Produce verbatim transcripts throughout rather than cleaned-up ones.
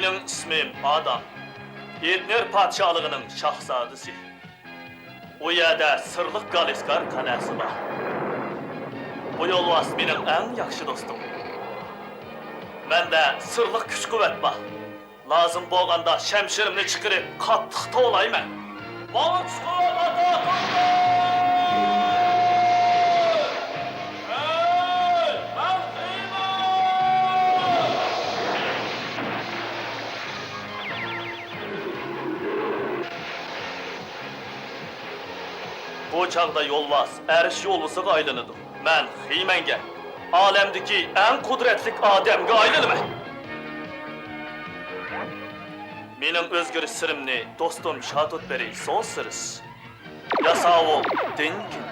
مېنىڭ ئىسمىم ئادام. ئېدنېر پادىشاھلىقىنىڭ شاھزادىسى. ئۇ يەردە سىرلىق گالىسكار قەلئەسى بار. بۇ يولۋاس مېنىڭ ئەڭ ياخشى دوستۇم. مەندە سىرلىق كۈچ-قۇۋۋەت بار. لازىم بولغاندا شەمشىرىمنى چىقىرىپ قاتتىق توۋلايمەن. ماڭا كۈچ-قۇۋۋەت ئاتا قىلدى! ھەي، مەن خىمەن! بۇ چاغدا يولۋاس ئەرش يولۋىسىغا ئايلىنىدۇ. مەن خىمەنگە، ئالەمدىكى ئەڭ قۇدرەتلىك ئادەمگە ئايلىنىمەن. مېنىڭ ئۆزگىرىش سىرىمنى دوستۇم شاتوتبېرى سوسىرس، ياساۋۇل دىنكىن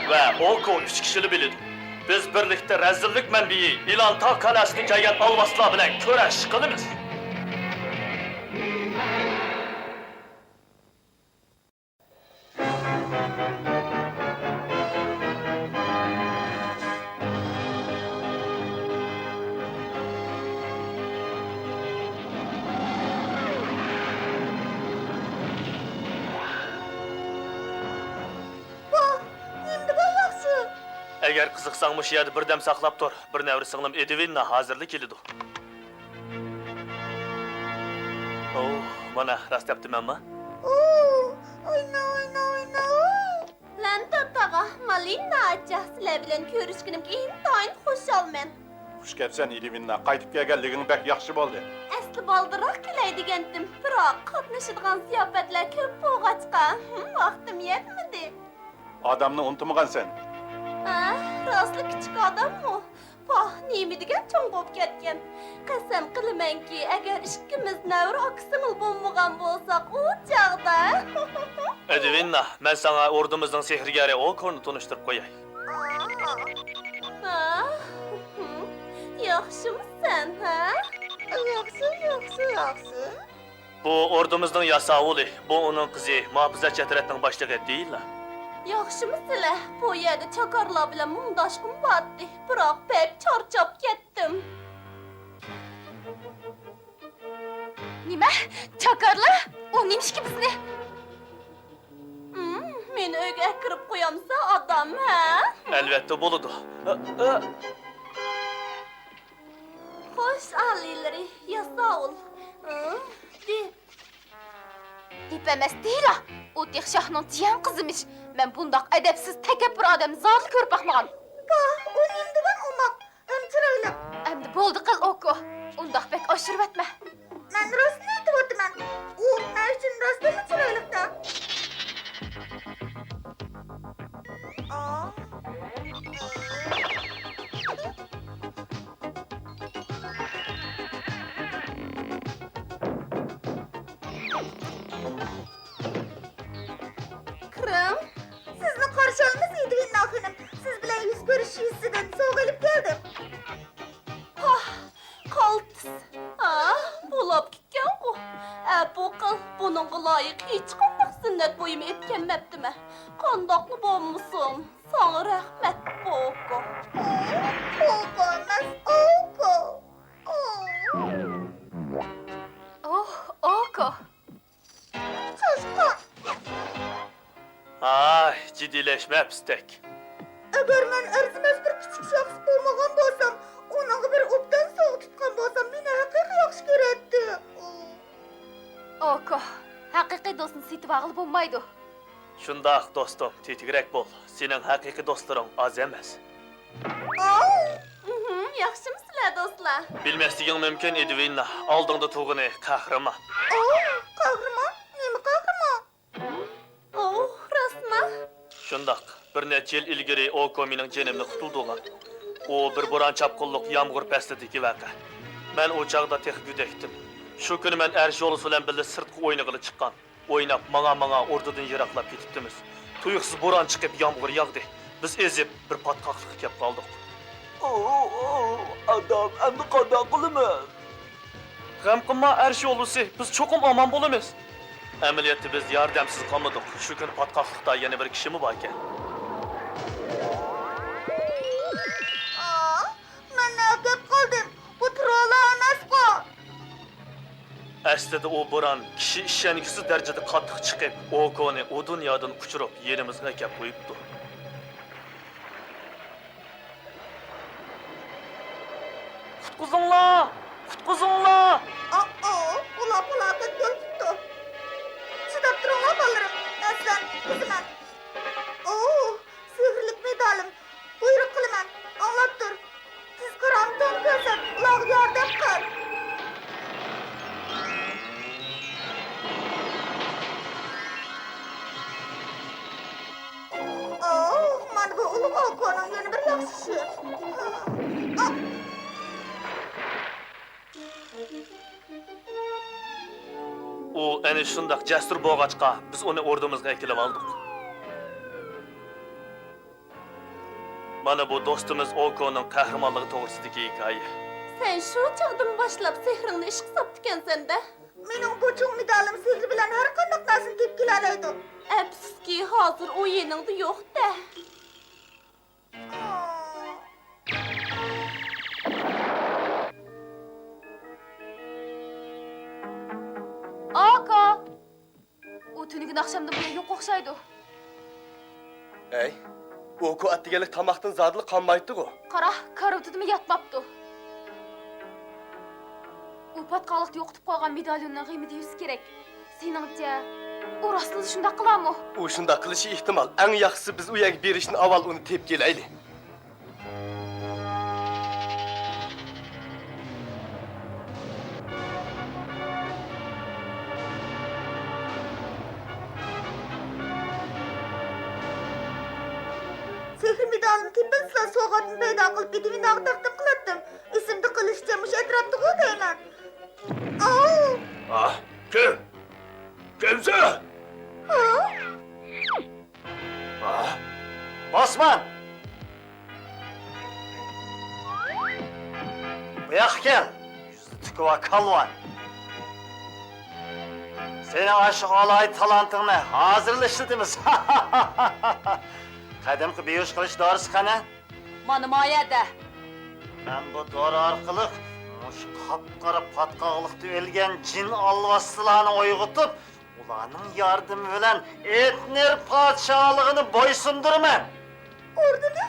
ۋە ئوكو ئۈچ كىشىلا بىلىدۇ. بىز بىرلىكتە رەزىللىك مەنبىيى ئىلان تاغ قەلئەسىدىن كەلگەن ئالۋاستىلار بىلەن كۈرەش قىلىمىز. ۋاھ، نېمىدىغان ياخشى! ئەگەر قىزىقساڭ، مۇشۇ يەردە بىردەم ساقلاپ تۇر. بىر نەۋرە سىڭلىم ئېدۋىننا ھازىرلا كېلىدۇ. ئوھ، مانا، راست دەپتىمەنما؟ ئوھ، ئوينا، ئوينا، ئوينا. لەنتا تاغا، مالىنا ئاچا، سىلەر بىلەن كۆرۈشكىنىمگە ئىنتايىن خۇشالمەن. خۇش كەپسەن، ئېدۋىننا. قايتىپ كەلگەنلىكىڭ بەك ياخشى بولدى. ئەسلى بالدۇرراق كېلەي دېگەنتىم، بىراق قاتنىشىدىغان زىياپەتلەر كۆپ بولغاچقا، ھىم، ۋاقتىم يەتمىدى. ئادامنى ئۇنتۇمىغانسەن. ھە، راستلا كىچىك ئاداممۇ؟ پاھ، نېمە دېگەن چوڭ بولۇپ كەتكەن. قەسەم قىلىمەنكى، ئەگەر ئىككىمىز نەۋرە ئاكا-سىڭىل بولمىغان بولساق، ئۇ چاغدا. ئەدۋىننا، مەن ساڭا ئوردىمىزنىڭ سېھىرگەرى ئوكونى تونۇشتۇرۇپ قوياي. ھا؟ ياخشىمۇسەن، ھە؟ ياخشى، ياخشى، ياخشى. بۇ ئوردىمىزنىڭ ياساۋۇلى، بۇ ئۇنىڭ قىزى، مۇھاپىزەتچى ئەترەتنىڭ باشلىقى دېيىلا. ياخشىمۇ سىلە؟ بۇ يەردە چاكارلار بىلەن مۇڭداشقۇم بارتتى، بىراق بەك چارچاپ كەتتىم. نېمە؟ چاكارلار؟ ئۇ نېمىشقا بىزنى؟ ھىم، مېنى ئۆيگە ئەكىرىپ قويامسەن، ئادام، ھە؟ ئەلۋەتتە بولىدۇ. ئە، ئە. خوش ئالىيلىرى، ياساۋۇل. ھىم، دېپ. دېپ ئەمەس دېيىلا. ئۇ تېخى شاھنىڭ جىيەن قىزىمىش. مەن بۇنداق ئەدەپسىز، تەكەببۇر ئادەمنى زادىلا كۆرۈپ باقمىغان. پاھ، ئۇ نېمىدېگەن ئوماق، ھەم چىرايلىق. ئەمدى بولدى قىل، ئوكو. ئۇنداق بەك ئاشۇرۇۋەتمە. مەن راستىنى ئېيتىۋاتىمەن. ئۇ مەن ئۈچۈن راستتىنلا چىرايلىق-دە. ئا. كىرىڭ. سىزنى قارشى ئالىمىز، ئېدۋىننا خېنىم. سىز بىلەن يۈز كۆرۈشۈش يۈزىسىدىن سوۋغا ئېلىپ كەلدىم. پاھ، قالتىس. ئاھ، بۇلاپ كەتكەنغۇ. ئەپۇ قىل، بۇنىڭغا لايىق ھېچقانداق زىننەت بۇيۇمى ئېلىپ كەلمەپتىمەن. قانداقلا بولمىسۇن، ساڭا رەھمەت، ئوكو. ئوكو ئەمەس، ئوكو. ئوھ، ئوكو. چاشقان. ھاي، جىددىيلەشمە، پىستەك. ئەگەر مەن ئەرزىمەس بىر كىچىك شەخس بولمىغان بولسام، ئۇنىڭغا بىر ئوبدان سوۋغا تۇتقان بولسام، مېنى ھەقىقىي ياخشى كۆرەتتى. ئوكو، ھەقىقىي دوستنى سېتىۋالغىلى بولمايدۇ. شۇنداق، دوستۇم، تېتىكرەك بول. سېنىڭ ھەقىقىي دوستلىرىڭ ئاز ئەمەس. ئاۋۇ! ئىھىم، ياخشىمۇسىلەر، دوستلار؟ بىلمەسلىكىڭ مۇمكىن، ئېدۋىننا. ئالدىڭدا تۇرغىنى قەھرىمان. ئاۋۇ، قەھرىمان؟ نېمە قەھرىمان؟ ئوھ، راستما؟ شۇنداق. بىر نەچچە يىل ئىلگىرى ئوكو مېنىڭ جېنىمنى قۇتۇلدۇرغان. ئۇ بىر بوران-چاپقۇنلۇق يامغۇر پەسلىدىكى ۋەقە. مەن ئۇ چاغدا تېخى گۆدەكتىم. شۇ كۈنى مەن ئەرش يولۋىسى بىلەن بىللە سىرتقا ئوينىغىلى چىققان. ئويناپ، ماڭا-ماڭا ئوردىدىن يىراقلاپ كېتىپتىمىز. تۇيۇقسىز بوران چىقىپ، يامغۇر ياغدى. بىز ئېزىپ، بىر پاتقاقلىققا كەپ قالدۇق. ئۇ، ئۇ، ئادام، ئەمدى قانداق قىلىمىز؟ غەم قىلما، ئەرش يولۋىسى، بىز چوقۇم ئامان بولىمىز. ئەمەلىيەتتە بىز ياردەمسىز قالمىدۇق. شۇ كۈنى پاتقاقلىقتا يەنە بىر كىشىمۇ باركەن. ئا، مەن نەگە كەپ قالدىم؟ بۇ تروللار ئەمەسقۇ؟ ئەسلىدە ئۇ بوران كىشى ئىشەنگۈسىز دەرىجىدە قاتتىق چىقىپ، ئوكونى ئۇ دۇنيادىن ئۇچۇرۇپ، يېنىمىزغا ئەكەپ قويۇپتۇ. قۇتقۇزۇڭلار! قۇتقۇزۇڭلار! ئاائا، ئۇلار پالاكەت يول تۇتتى. چىداپ تۇرۇڭلار، بالىلىرىم، مەن سىلەرنى قۇتقۇزىمەن. ئوھ، سېھىرلىك مېدالىم، بۇيرۇق قىلىمەن، ئاڭلاپ تۇر. تېز كارامىتىڭنى كۆرسەت، ئۇلارغا ياردەم قىل. ئوھ، مانا بۇ ئۇلۇغ ئوكونىڭ يەنە بىر ياخشى ئىشى. ئا! ئۇ ئەنە شۇنداق جەسۇر بولغاچقا، بىز ئۇنى ئوردىمىزغا ئەكېلىۋالدۇق. مانا بۇ دوستىمىز ئوكونىڭ قەھرىمانلىقى توغرىسىدىكى ھېكايە. سەن شۇ چاغدىن باشلاپ سېھرىڭنى ئىشقا ساپتىكەنسەن-دە. مېنىڭ بۇ چوڭ مېدالىم سېھرى بىلەن ھەر قانداق نەرسىنى تېپىپ كېلەلەيدۇ. ئەپسۇسكى، ھازىر ئۇ يېنىڭدا يوق-دە. ئاكا! ئۇ تۈنۈگۈن ئاخشامدىن بۇيان يوق ئوخشايدۇ. ھەي، ئوكو ئەتىگەنلىك تاماقتىن زادىلا قانمايتتىغۇ؟ قارا، كارىۋىتىدىمۇ ياتماپتۇ. ئۇ پاتقاقلىقتا يوقىتىپ قويغان مېدالوننىڭ غېمىدە يۈرسە كېرەك. سېنىڭچە، ئۇ راستلا شۇنداق قىلارمۇ؟ ئۇ شۇنداق قىلىشى ئېھتىمال. ئەڭ ياخشىسى بىز ئۇ يەرگە بېرىشتىن ئاۋۋال ئۇنى تېپىپ كېلەيلى. سېھىر مېدالىمنى تېپىۋالسىلا، سوۋغاتنى پەيدا قىلىپ، بېتىمنى تەقدىم قىلاتتىم. ئېسىمدە قېلىشىچە، مۇشۇ ئەتراپتىغۇ دەيمەن. ئاۋۇ! ئاھ، كىم؟ كىمسەن؟ ھە؟ ئاھ. باسمان! بۇياققا كەل! يۈزى تۈكى بار كالۋان! سېنىڭ ئاشۇ ئالاھىدە تالانتىڭنى ھازىرلا ئىشلىتىمىز! قەدىمكى بىھوش قىلىش دورىسى قېنى؟ مانا ما يەردە. مەن بۇ دورا ئارقىلىق مۇشۇ قاپقارا پاتقاقلىقتا ئۆلگەن جىن ئالۋاستىلارنى ئويغىتىپ، ئۇلارنىڭ ياردىمى بىلەن ئېتنېر پادىشاھلىقىنى بويسۇندۇرىمەن. ئوردىنى؟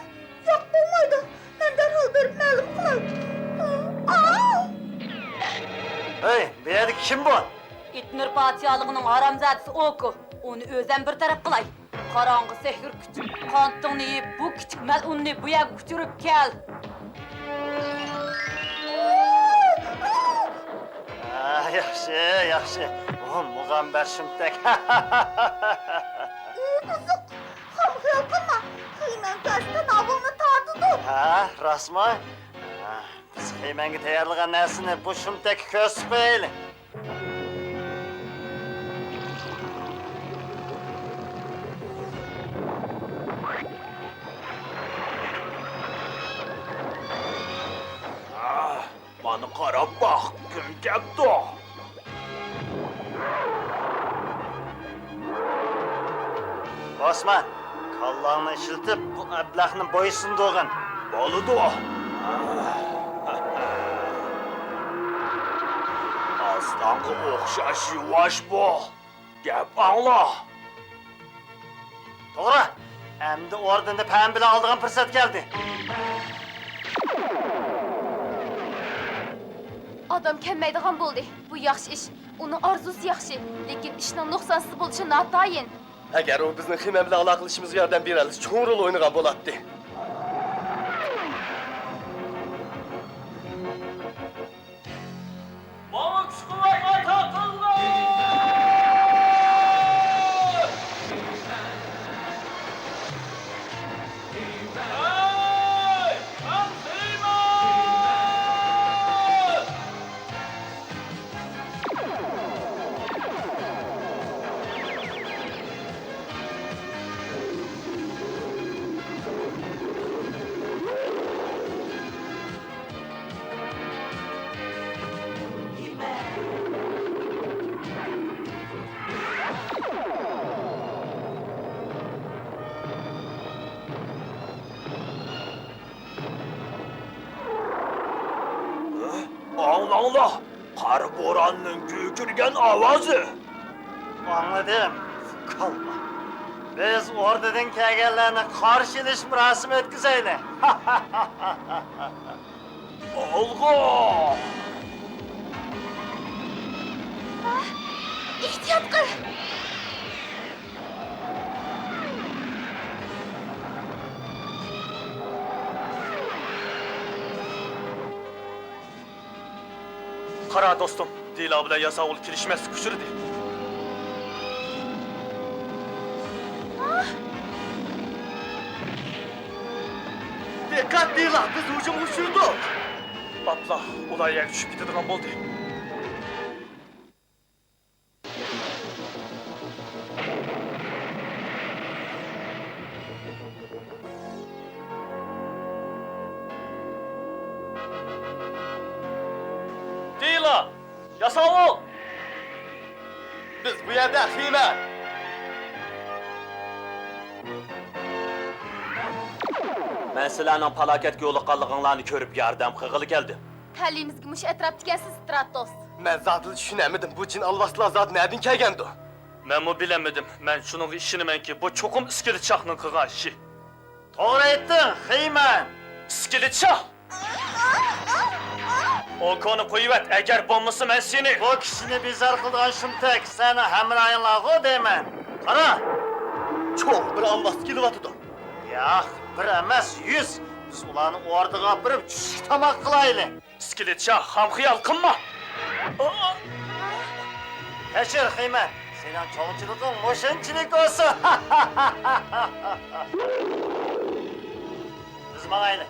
ياق، بولمايدۇ. مەن دەرھال بېرىپ مەلۇم قىلاي. ئا! ھەي، بۇ يەردىكى كىم بۇ؟ ئېتنېر پادىشاھلىقىنىڭ ھارامزادىسى ئوكو. ئۇنى ئۆزۈم بىر تەرەپ قىلاي. قاراڭغۇ سېھىر كۈچ، قانىتىڭنى يېيىپ، بۇ كىچىك مەلئۇننى بۇ يەرگە ئۇچۇرۇپ كەل. ھە، ياخشى، ياخشى. ئۇ مۇغەمبەر شۇمتەك. ئى، بۇزۇق! خام خىيال قىلما. خېمەڭ كەلسە تاناۋۇلنى تارتىدۇ. ھە، راستمۇ؟ ھە، بىز خېمەڭگە تەييارلىغان نەرسىنى بۇ شۇمتەككە كۆرسىتىپ قويايلى. ئاھ، مانا قاراپ باق، كىم كەپتۇ؟ باسمان، كاللاڭنى ئىشلىتىپ، بۇ ئەبلەخنى بويسۇندۇرغىن. بولىدۇ. ئاسلانغا ئوخشاش يۇۋاش بۇ. گەپ ئاڭلا. توغرا. ئەمدى ئوردىنى پەم بىلەن ئالىدىغان پۇرسەت كەلدى. ئادەم كەلمەيدىغان بولدى. بۇ ياخشى ئىش. ئۇنىڭ ئارزۇسى ياخشى، لېكىن ئىشنىڭ نۇقسانسىز بولۇشى ناتايىن. ئەگەر ئۇ بىزنىڭ خېمەڭ بىلەن ئالاقىلىشىشىمىزغا ياردەم بېرەلىسە، چوڭ رول ئوينىغان بولاتتى. ماڭا كۈچ-قۇۋۋەت ئاتا قىلغىن! ھەي، قان خېمەڭ! ئاڭلاڭلار! قار بوراننىڭ گۈركىرىگەن ئاۋازى. ئاڭلىدىم. قالما. بىز ئوردىدىن كەلگەنلەرنى قارشى ئېلىش مۇراسىمى ئۆتكۈزەيلى. ئالغا! ئېھتىيات قىل! قارا دوستۇم، دىلا بىلەن ياساۋۇل كېلىشمەسلىككە ئۇچرىدى. دىققەت دىلا، بىز ھۇجۇمغا ئۇچرىدۇق. ئاپلا، ئۇلار يەرگە چۈشۈپ كېتىدىغان بولدى. دىلا! ياساۋۇل! بىز بۇ يەردە خىمەن! مەن سىلەرنىڭ پالاكەتكە يولۇققانلىقىڭلارنى كۆرۈپ ياردەم قىلغىلى كەلدىم. تەلىيىمىزگە مۇشۇ ئەتراپتىكەنسىز، ستراتوس. مەن زادىلا چۈشىنەلمىدىم، بۇ جىن ئالۋاستىلار زادى نەدىن كەلگەندۇ؟ مەنمۇ بىلەلمىدىم. مەن شۇنىڭغا ئىشىنىمەنكى، بۇ چوقۇم ئىسكىلىت شاھنىڭ قىلغان ئىشى. توغرا ئېيتتىڭ، خىمەن. ئىسكىلىت شاھ! ئوكونى قويۇۋەت، ئەگەر بولمىسا مەن سېنى. بۇ كىشىنى بىزار قىلىدىغان شۇمتەك سەنىڭ ھەمراھىڭلارغۇ دەيمەن. قارا! چوڭ بىر ئالۋاستى كېلىۋاتىدۇ. ياق، بىر ئەمەس، يۈز. بىز ئۇلارنى ئوردىغا ئاپىرىپ چۈشلۈك تاماق قىلايلى. ئىسكىلىت شاھ، خام خىيال قىلما! كەچۈر، خىمەن، سېنىڭ چوڭچىلىقىڭ مۇشۇنچىلىك بولسۇن! بىز ماڭايلى.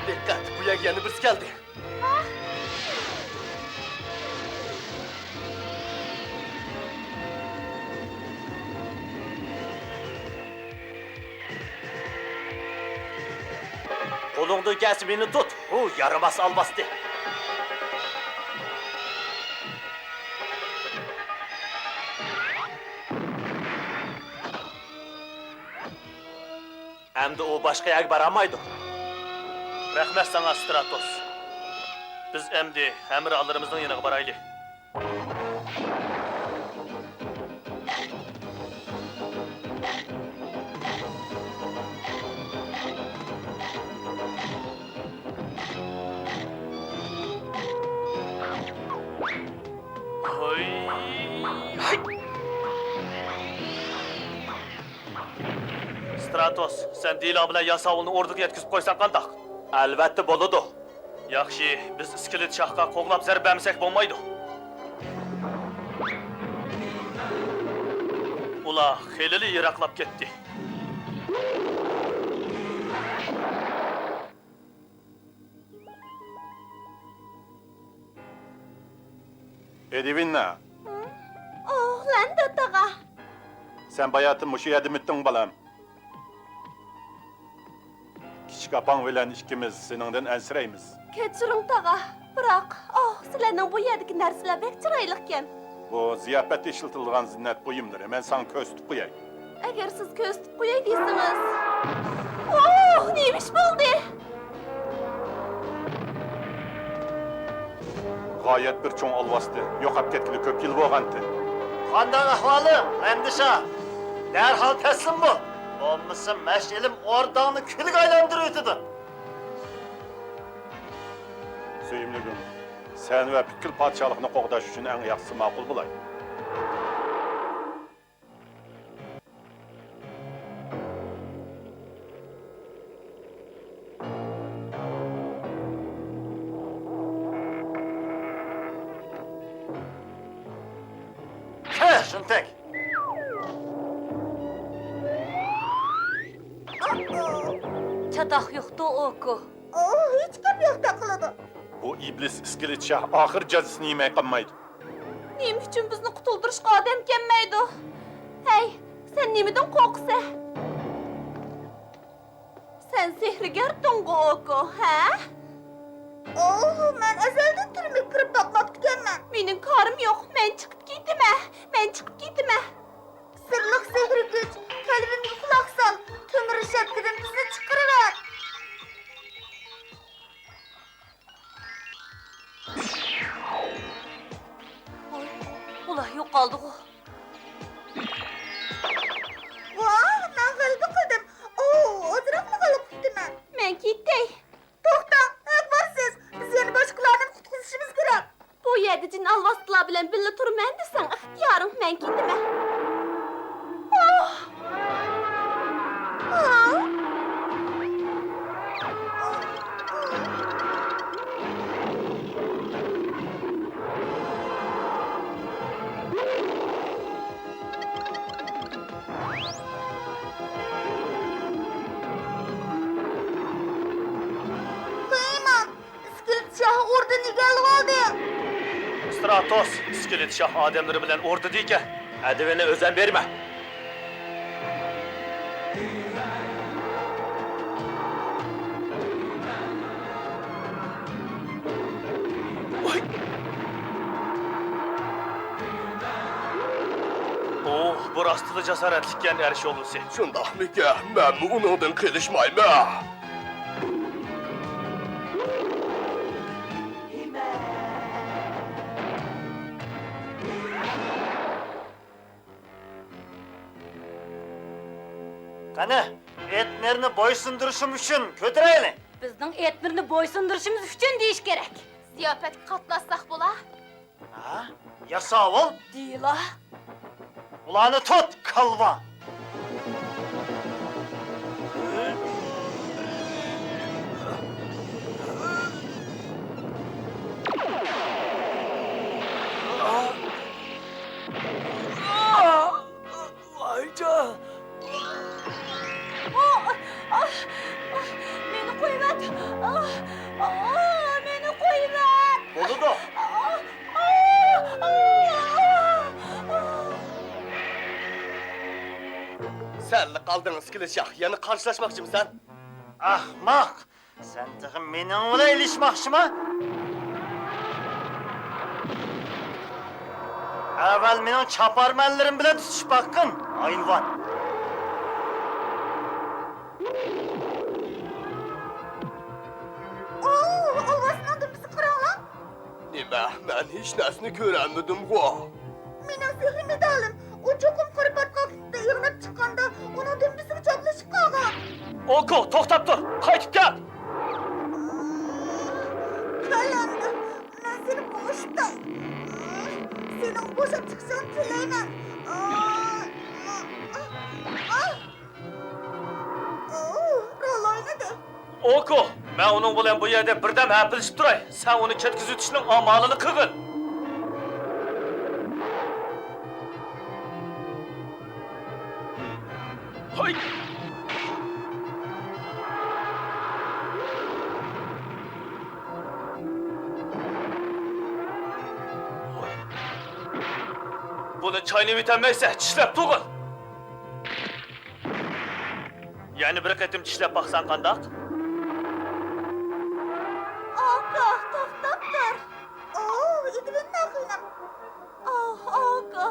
دىققەت، بۇ يەرگە يەنە بىرسى كەلدى. قولۇڭدىن كەلسە مېنى تۇت، ھۇ، يارىماس ئالۋاستى. ئەمدى ئۇ باشقا يەرگە بارالمايدۇ. رەھمەت ساڭا، ستراتوس. بىز ئەمدى ھەمراھلىرىمىزنىڭ يېنىغا بارايلى. ھوي! ستراتوس، سەن دىلا بىلەن ياساۋۇلنى ئوردىغا يەتكۈزۈپ قويساڭ قانداق؟ ئەلۋەتتە بولىدۇ. ياخشى، بىز ئىسكىلىت شاھقا قوغلاپ زەربە بەرمىسەك بولمايدۇ. ئۇلار خېلىلا يىراقلاپ كەتتى. ئېدۋىنا! ھىم؟ ئوھ، لاندو تاغا! سەن باياتىن مۇشۇ يەردىمىتتىڭ، بالام؟ كىچىك ئاپاڭ بىلەن ئىككىمىز سېنىڭدىن ئەنسىرەيمىز. كەچۈرۈڭ، تاغا. بىراق، ئوھ، سىلەرنىڭ بۇ يەردىكى نەرسىلەر بەك چىرايلىقكەن. بۇ زىياپەتتە ئىشلىتىلىدىغان زىننەت بۇيۇملىرى، مەن ساڭا كۆرسىتىپ قوياي. ئەگەر سىز كۆرسىتىپ قوياي دېسىڭىز. ئوھ، نېمە ئىش بولدى؟ غايەت بىر چوڭ ئالۋاستى، يوقاپ كەتكىلى كۆپ يىل بولغانتى. قانداق ئەھۋالىڭ، لاندىشا؟ دەرھال تەسلىم بول، بولمىسا مەشئىلىم ئورداڭنى كۈلگە ئايلاندۇرۇۋېتىدۇ. سۆيۈملۈكۈم، سەن ۋە پۈتكۈل پادىشاھلىقنى قوغداش ئۈچۈن ئەڭ ياخشىسى ماقۇل بولاي. ھە، شۇنتەك. چاتاق يوقتۇ، ئوكو. ئۇ ھېچ گەپ يوقتەك قىلىدۇ. بۇ ئىبلىس ئىسكىلىت شاھ ئاخىر جازىسىنى يېمەي قالمايدۇ. نېمە ئۈچۈن بىزنى قۇتۇلدۇرۇشقا ئادەم كەلمەيدۇ؟ ھەي، سەن نېمىدىن قورقىسەن؟ سەن سېھىرگەرتىڭغۇ، ئوكو، ھە؟ ئوھ، مەن ئەزەلدىن تۈرمىگە كىرىپ باقماپتىكەنمەن. مېنىڭ كارىم يوق، مەن چىقىپ كېتىمەن، مەن چىقىپ كېتىمەن. سىرلىق سېھرىي كۈچ، قەلبىمگە قۇلاق سال، تۆمۈر رېشاتكىدىن بىزنى چىقىرىۋەت. بىلەن بىللە تۇرىمەن دېسەڭ، ئىختىيارىڭ، مەن كېتىمەن. ئاھ! ئاھ! قويما! ئىسكىلىت شاھ ئوردىنى ئىگىلىۋالدى. ستراتوس، ئىسكىلىت شاھ ئادەملىرى بىلەن ئوردىدا ئىكەن. ئەدىۋىنى ئۆزۈم بېرىمەن. ئوھ، بۇ راستلا جاسارەتلىككەن، ئەر شولىسى. شۇنداقمىكەن؟ مەنمۇ ئۇنىڭدىن قېلىشمايمەن. قېنى، ئېتنېرنى بويسۇندۇرۇشۇم ئۈچۈن كۆتۈرەيلى! بىزنىڭ ئېتنېرنى بويسۇندۇرۇشىمىز ئۈچۈن دېيىش كېرەك. زىياپەتكە قاتناشساق بولا؟ ھە؟ ياساۋۇل؟ دېيىلا. ئۇلارنى تۇت، كالۋا! ۋايجان! ئاھ! ئاھ! ئاھ! مېنى قويۇۋەت! ئاھ! ئاھ! مېنى قويۇۋەت! بولىدۇ. ئاھ! ئاھ! ئاھ! سەنلا قالدىڭ، ئىسكىلىت شاھ. يەنە قارشىلاشماقچىمىسەن؟ ئەخمەق! سەن تېخى مېنىڭ بىلەن ئېلىشماقچىما؟ ئەۋۋەل مېنىڭ چاپارمەنلىرىم بىلەن تۇتۇشۇپ باققىن، ھايۋان! ئوو، ئالۋاستىنىڭ دۈمبىسىگە قاراڭلار! نېمە؟ مەن ھېچ نەرسىنى كۆرەلمىدىمغۇ؟ مېنىڭ سېھرىي مېدالىم! ئۇ چوقۇم قارا پاتقاقلىقتا ئېغىناپ چىققاندا، ئۇنىڭ دۈمبىسىگە چاپلىشىپ قالغان. ئوكو، توختاپ تۇر! قايتىپ كەل! كەل ئەمدى، مەن سېنى بوغۇشتۇم. سېنىڭ بوشاپ چىقىشىڭنى تىلەيمەن. ئوو، رول ئوينىدى. ئوكو، مەن ئۇنىڭ بىلەن بۇ يەردە بىردەم ھەپىلىشىپ تۇراي. سەن ئۇنى كەتكۈزۈۋېتىشنىڭ ئامالىنى قىلغىن. ھاي! بۇنى چاينىۋېتەلمەيسەن، چىشلەپ تۇرغىن. يەنە بىر قېتىم چىشلەپ باقساڭ قانداق؟ ئاكا، توختاپ تۇر! ئوھ، ئېدۋىننا خېنىم! ئوھ، ئاكا،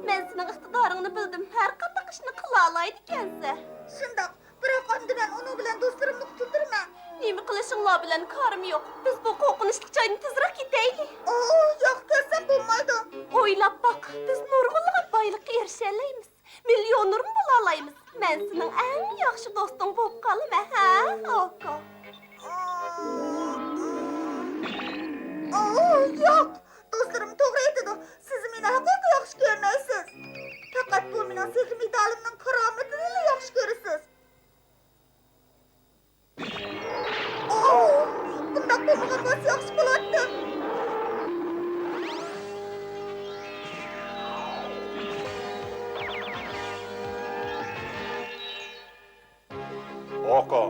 مەن سېنىڭ ئىقتىدارىڭنى بىلدىم، ھەر قانداق ئىشنى قىلالايدىكەنسەن. شۇنداق، بىراق ئەمدى مەن ئۇنىڭ بىلەن دوستلىرىمنى قۇتۇلدۇرىمەن. نېمە قىلىشىڭلار بىلەن كارىم يوق. بىز بۇ قورقۇنچلۇق جايدىن تېزراق كېتەيلى. ئوھ، ياق، كەتسەم بولمايدۇ. ئويلاپ باق، بىز نۇرغۇنلىغان بايلىققا ئېرىشەلەيمىز. مىليونېرمۇ بولالايمىز. مەن سېنىڭ ئەڭ ياخشى دوستۇڭ بولۇپ قالىمەن، ھە، ئوكو؟ ئوھ، ياق! دوستلىرىم توغرا ئېيتىدۇ. سىز مېنى ھەقىقىي ياخشى كۆرمەيسىز. پەقەت بۇ مېنىڭ سېھرىي مېدالىمنىڭ كارامىتىنىلا ياخشى كۆرىسىز. ئوھ، بۇنداق بولمىغان بولسا ياخشى بولاتتى. ئوكو،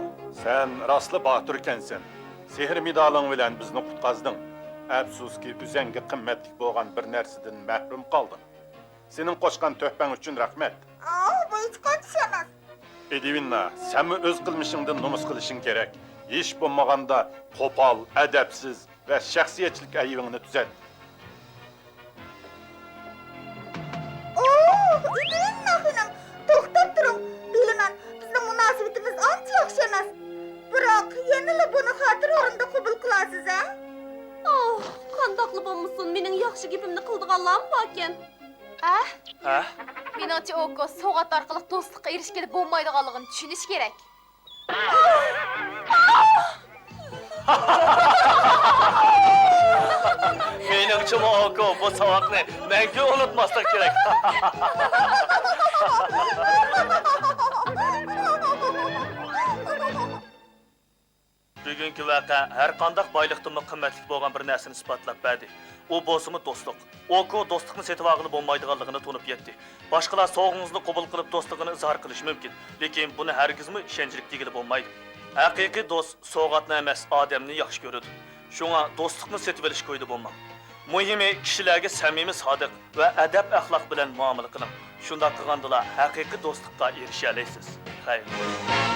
سەن راستلا باتۇركەنسەن. سېھىر مېدالىڭ بىلەن بىزنى قۇتقازدىڭ. ئەپسۇسكى، ئۆزەڭگە قىممەتلىك بولغان بىر نەرسىدىن مەھرۇم قالدىڭ. سېنىڭ قوشقان تۆھپەڭ ئۈچۈن رەھمەت. ئاھ، بۇ ھېچقانچە ئىش ئەمەس. ئېدۋىننا، سەنمۇ ئۆز قىلمىشىڭدىن نومۇس قىلىشىڭ كېرەك. ھېچ بولمىغاندا قوپال، ئەدەپسىز ۋە شەخسىيەتچىلىك ئەيىبىڭنى تۈزەت. ئوھ، ئېدۋىننا خېنىم، توختاپ تۇرۇڭ. بىلىمەن، بىزنىڭ مۇناسىۋىتىمىز ئانچە ياخشى ئەمەس. بىراق، يەنىلا بۇنى خاتىرە ئورنىدا قوبۇل قىلارسىز، ھە؟ ئوھ، قانداقلا بولمىسۇن، مېنىڭ ياخشى گېپىمنى قىلىدىغانلارمۇ باركەن. ھە؟ ھە؟ مېنىڭچە، ئوكو، سوۋغات ئارقىلىق دوستلۇققا ئېرىشكىلى بولمايدىغانلىقىنى چۈشىنىشى كېرەك. مېنىڭ شۇڭا ئوكۇ، بۇ ساۋاقنى مەڭگۈ ئۇنتۇماسلىق كېرەك. بۈگۈنكى ۋەقە ھەرقانداق بايلىقتىنمۇ قىممەتلىك بولغان بىر نەرسىنى ئىسپاتلاپ بەردى. ئۇ بولسىمۇ دوستلۇق. ئوكۇ دوستلۇقنى سېتىۋالغىلى بولمايدىغانلىقىنى تونۇپ يەتتى. باشقىلار سوۋغىڭىزنى قوبۇل قىلىپ دوستلۇقىنى ئىزھار قىلىشى مۇمكىن، لېكىن بۇنى ھەرگىزمۇ ئىشەنچلىك دېگىلى بولمايدۇ. ھەقىقىي دوست سوۋغاتنى ئەمەس، ئادەمنى ياخشى كۆرىدۇ. شۇڭا دوستلۇقنى سېتىۋېلىش كويىدا بولماڭ. مۇھىمى، كىشىلەرگە سەمىمىي، سادىق ۋە ئەدەپ-ئەخلاق بىلەن مۇئامىلە قىلىڭ. شۇنداق قىلغاندىلا ھەقىقىي دوستلۇققا ئېرىشەلەيسىز. خەير.